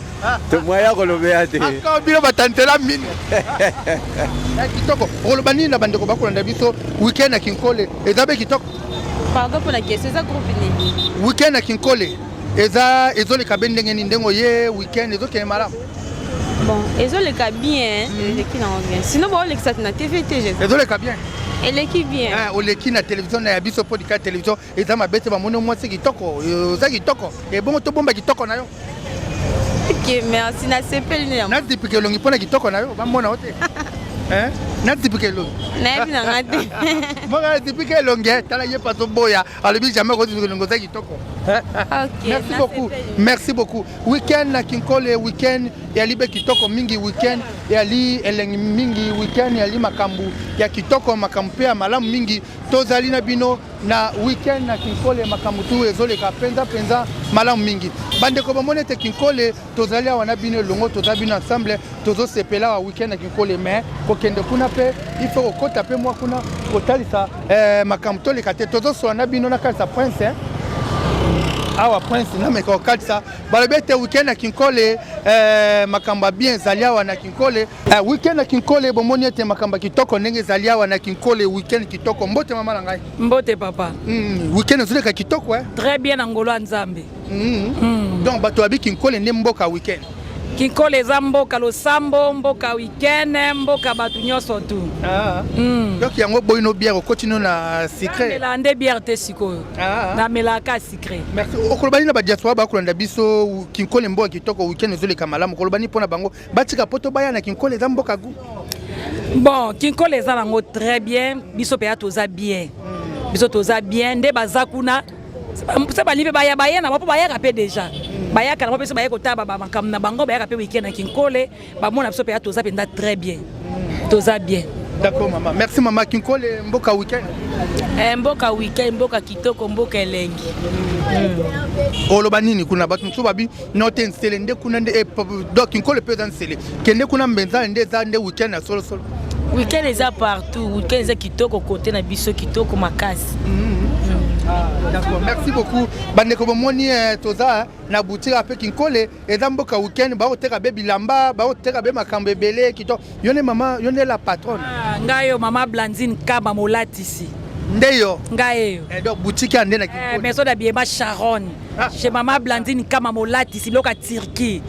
tomoya kolobela te. Bino batantela mine kitoko. Okoloba nini na bandeko bakolanda biso? Weekend na Kinkole eza mpe kitoko. Pardon mpona question, eza groupe nini? Weekend na Kinkole eza ezoleka be ndenge nini, ndenge oye weekend ezokende malamu? Bon, ezoleka bien, eleki nango bien, sinon baolekisa na TV te. Ezoleka bien. Eleki bien. Oleki na télévision na ya biso podcast télévision, eza mabe te, bamoni mwasi kitoko, oza kitoko, ebongo tobomba kitoko na yo. Ok, merci, nasepeli ne. Nazipika elongi mpona kitoko na yo bamona yo te, nazipika elongi. Nayebi nanga te. Moko nazipika elongi, tala ye paso boya alobi jamais kozipika elongi, oza kitoko. Merci beaucoup, merci beaucoup. Weekend na Kinkole, weekend eyali be kitoko mingi, weekend eyali elengi mingi, weekend eyali makambo ya kitoko, makambo mpe ya malamu mingi. Tozali na bino na weekend na Kinkole, makambo tu ezoleka mpenza mpenza malamu mingi. Bandeko bamoni ete Kinkole tozali awa na bino elongo, toza bino ensemble, tozosepela awa weekend na Kinkole, mais kokende kuna mpe il faut kokɔta mpe mwa kuna kotalisa makambo toleka te. Tozosola na bino na kalisa prince, eh? Awa prince nameka kokalisa, balobi ete weekend na Kinkole makambo ya bien ezali awa na Kinkole. Weekend na Kinkole, bomoni ete makambo ya kitoko ndenge ezali awa na Kinkole, weekend kitoko. Mbote mama na ngai. Mbote papa. Weekend ezoleka kitoko, eh? Très bien, na ngolo ya Nzambe. Donc bato babi Kinkole nde mboka weekend. Kinkole eza mboka losambo, mboka weekend, mboka bato nyonso tu. Donc yango boyino bière okoti no na sucré. Namela nde bière te sikoyo, namelaka sucré. Merci. Okoloba nini na badiaspora bakolanda biso? Kinkole mboka kitoko, weekend ezoleka malamu, okoloba nini mpona bango batika poto baya na Kinkole, eza mboka gu? Bon, Kinkole eza nango très bien, biso mpenza toza bien, biso toza bien nde baza kuna se balingi mpe baya, baya na bango mpo bayaka mpe déjà, bayaka na bango mpe so baye kotala makambo na bango, bayaka mpe weekend na Kinkole, bamona biso mpenza toza mpenza très bien, toza bien. D'accord mama, merci mama. Kinkole mboka weekend. Mboka weekend, mboka kitoko, mboka elengi. Oloba nini kuna bato mosusu babi no te nsele nde kuna nde donc Kinkole mpe eza nsele, kende kuna mbenza nde eza nde weekend ya solosolo. Weekend eza partout, weekend eza kitoko kote na biso, kitoko makasi. Ah, d'accord, merci beaucoup. Bandeko bomoni eh, toza eh, na boutique ape Kinkole eza mboka week-end baoteka be bilamba baoteka be makambo ebele kitoko. Yo nde mama, yo nde la patronne. Ah, ngai yo mama Blandine Kaba molatisi. Nde yo. Ngai yo. Eh, donc boutique ya nde na Kinkole. Eh, maison d'habillement Sharon. Ah. Chez mama Blandine Kama molatisi biloko ya Turquie.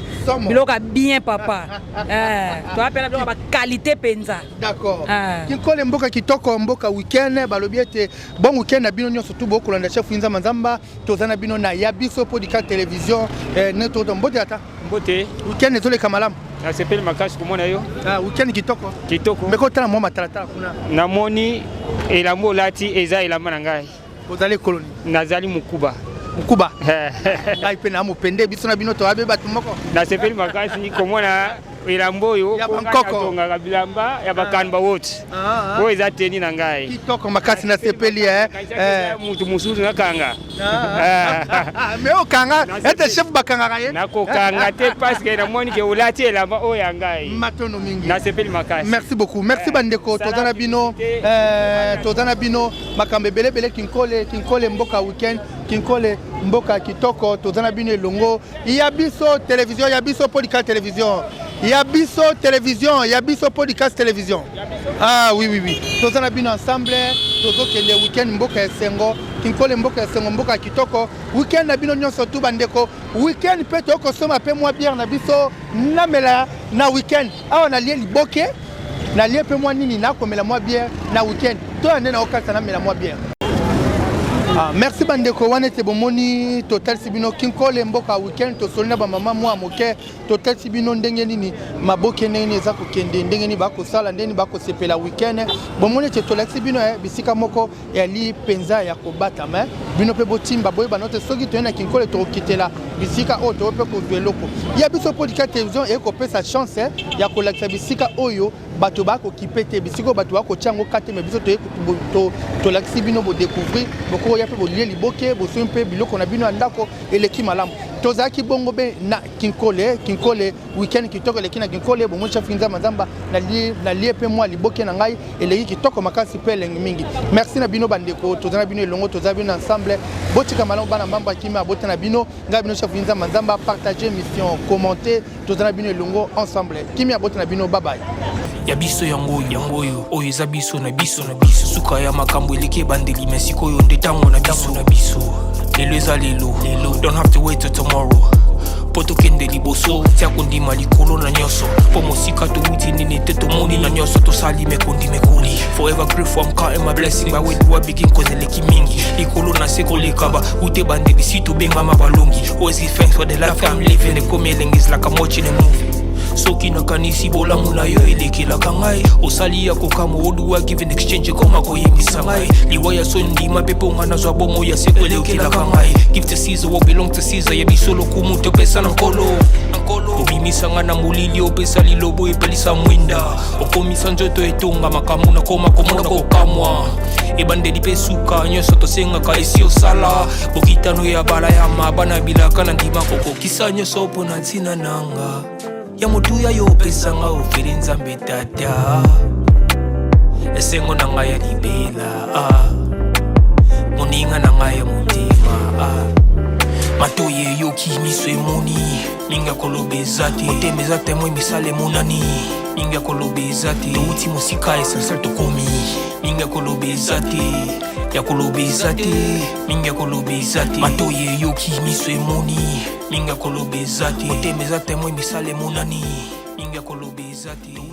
Biloko ya bien papa. eh, toapela biloko ya ba qualité penza. D'accord. Ah. Kinkole mboka kitoko mboka week-end balobi ete bon week-end na bino nyonso tu bokolanda chef Nzamba Nzamba toza na bino na ya biso podika télévision eh, ne to mbote ata. Mbote. Week-end ezoleka malamu. Nasepeli makasi komona yo. Ah, week-end kitoko. Kitoko. Meko tala mwa matalatala kuna. Namoni elamba olati eza elamba na ngai. Ozali ekolo nini? Nazali Mokuba. Mokuba. Ngai mpe na mopende biso na bino toyabe bato moko. Nasepeli makasi komona elamba oyo ya bankoko tongaka bilamba ya bakani bawoti ah, ah. oyo eza teni na ngai kitoko makasi nasepeli eh. eh. motu mosusu nakanga ah, me okanga ete chef bakangaka ye nakokanga te parce que namoni ke olati elamba oyo ya ngai matono mingi nasepeli makasi merci beaucoup merci bandeko toza na bino eh, toza na bino makambo ebele ebele kinkole kinkole mboka weekend kinkole mboka kitoko toza na bino elongo ya biso télévision ya biso podcast télévision ya biso télévision ya biso podcast télévision ah oui oui oui toza na bino ensemble tozokende weekend mboka esengo kinkole mboka esengo mboka ya kitoko weekend na bino nyonso tu bandeko weekend mpe tokosomba mpe mwa bière na biso namela na weekend awa nalie liboke nalie mpe mwa nini nakomela mwa bière na weekend to ya nde naokalisa namela mwa bière Ah, merci bandeko wana ete bomoni totalisi bino kinkole mboka weekend tosoli na bamama mwa moke totalisi bino ndenge nini maboke ndenge nini eza kokende ndenge nini bakosala ndenge nini bakosepela weekend bomoni ete tolakisi bino eh, bisika moko eyali mpenza ya kobatama eh. Bino mpe botimba boyeba note soki toye na Kinkole tokokitela bisika oyo tokoki mpe kozwa eloko ya biso. Podika television eye kopesa chance eh, ya kolakisa bisika oyo bato bakokipe te, bisika oyo bato bakotya yango kate, me biso toye tolakisi bino bodecouvrir, bokoya mpe bolie liboke bosombi mpe biloko na bino ya ndako eleki malamu. Tozalaki bongo be na Kinkole, Kinkole weekend kitoko eleki na Kinkole. Bomoni chef Nzamba Nzamba nalie mpe mwa liboke na ngai eleki kitoko makasi mpe elengi mingi. Merci na bino bandeko, toza na bino elongo, toza bino ensemble. Botika malamu bana mbamba kimia abota na bino. Ngai bino chef Nzamba Nzamba, partager mission, commenter, toza na bino elongo ensemble. Kimia abota na bino, bye bye. Ya biso yango oyo yango oyo oyo eza biso na biso na biso suka ya makambo eleki ebandeli me sikoyo nde ntango na biso na biso lelo eza lelo lelo don't have to wait till tomorrow mpo tokende liboso tia kondima likolo na nyonso mpo mosika towuti nini te tomoni na nyonso tosali mekondi mekoli forever grateful I'm counting my blessing by where do I begin cause eleki mingi likolo na se koleka ba ute bandeli si tobengama balongi always give thanks for the life I'm living ekomi elengi is like I'm watching a movie soki nakanisi bolamu na yo elekelaka ngai osali ya kokamwa oduwa give an exchange ekoma koyebisa ngai liwa ya soni ndima mpe mpo ngai nazwa bomo ya seko elekelaka ngai give to Caesar what belong to Caesar ya biso lokumu topesa na nkolo obimisa ngai na molili opesa lilobo epelisa mwinda okomisa nzoto etonga makambo nakoma komona kokamwa ebandeli mpe suka nyonso tosengaka esi osala bokitano ya balayama bana bilaka na ndima kokokisa nyonso mpo na ntina nanga ya motuya yo opesanga ofeli nzambe tata esengo na ngai ya libela ah. moninga na ngai ya motema ah. matoyi eyoki miso emoni mingi ya koloba eza te motema eza temoi misala emonani mingi ya koloba eza te touti mosika essentiel tokomi mingi ya koloba eza te ya koloba eza te mingi ya koloba eza te matoyi eyoki miso emoni mingi ya koloba eza te motema eza temoi misala emonani mingi ya koloba eza te.